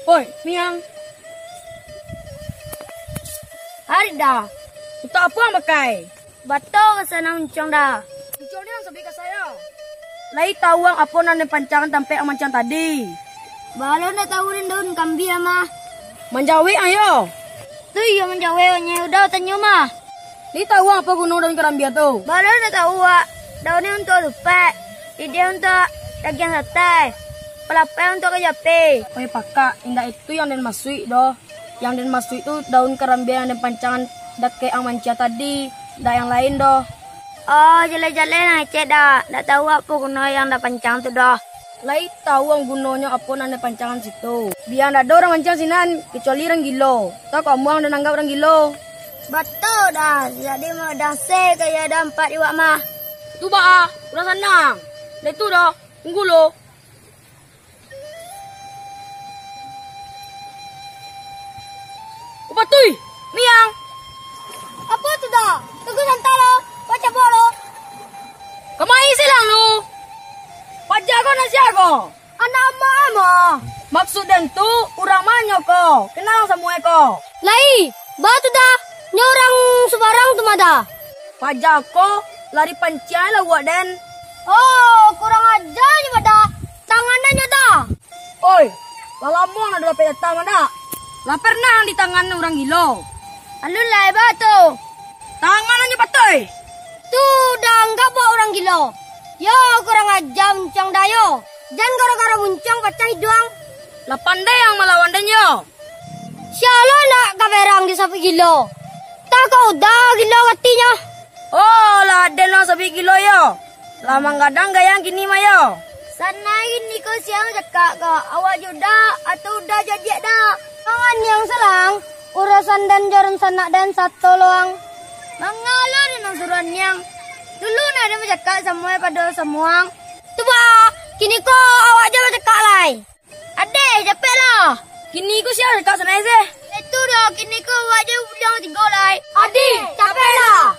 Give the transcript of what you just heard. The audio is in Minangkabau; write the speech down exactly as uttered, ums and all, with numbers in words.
Oi, Miang. Arik Da. Untuak apo ang pakai? Bato ka sanang muncuang Da. Muncuang ni ang sabuik ka sayo. Lai tahu ang apo nan den pancangan tampek ang manciang tadi? Baa lo ndak tahu den, daun karambia mah. Manjawek ang yo. Tu iyo manjawek, nyo udah tanyo mah. Lai tahu ang apo guno daun karambia tu? Baa lo ndak tahu wak. Daun ni untuak lupek, lidi untuak dagiang satai, palapai untuak kajape. Oi pakak, indak itu yang den masuik doh. Yang den masuik tu daun karambia yang den pancangan dakek ang manciang tadi, indak yang lain doh. Oh, jaleh-jaleh nan kecek Da, ndak tahu apo guno yang den pancang tu doh. Lai tahu ang gunonyo apo nan den pancangan situ. Bia ndak ado urang manciang sinan, kecuali urang gilo. Tau ka amuah ang den anggap urang gilo. Batua Da, jadi mau danse kaya Da ampek di wak mah. Tu baa, urang sanang. Ndak itu doh, tunggu lo. Upatui, Miang. Apo tu Da? Tunggu santa lo, wak cabok lo. Kamari silang lu. Paja ko nan sia ko? Anak amak mah. Maksud den tu, urang ma nyo ko? Kenal samuo ko? Lai, baa tu Da? Nyo urang subarang tu mah Da. Paja ko, lari panciang lah uwak den. Oh, kurang aja nyo Da. Tangan nyo Da. Oi, lah lamo nan dapek datang mah Da. Lah pernah ang di tangan urang gilo? Alun lai baa tu. Tangan nyo patuih. Tu Da anggap wak urang gilo. Yo, kurang aja muncuang Da yo. Jan garo-garo muncuang pacah iduang. Lah pandai ang malawan den yo. Sia lo nak ka berang di sabuik gilo. Tako Da gilo katinyo. Oh, lah aden lo sabuik gilo yo. Lah manggadang gayang kini mah yo. Sanai kini ko sia nan cakak ko, awak jo Da, atau Da jo adiak Da? Jangan niang salang, urusan den jo dunsanak den sato lo ang. Manga lo den nan suruah niang. Dulu nah den bacakak samuo pado samuang. Tu baa, kini ko awak jo bacakak lai. Adeh, capeklah. Kini ko sia cakak sanai se? Itu doh, kini ko awak jo buliang tigo lai. Adih, capeklah.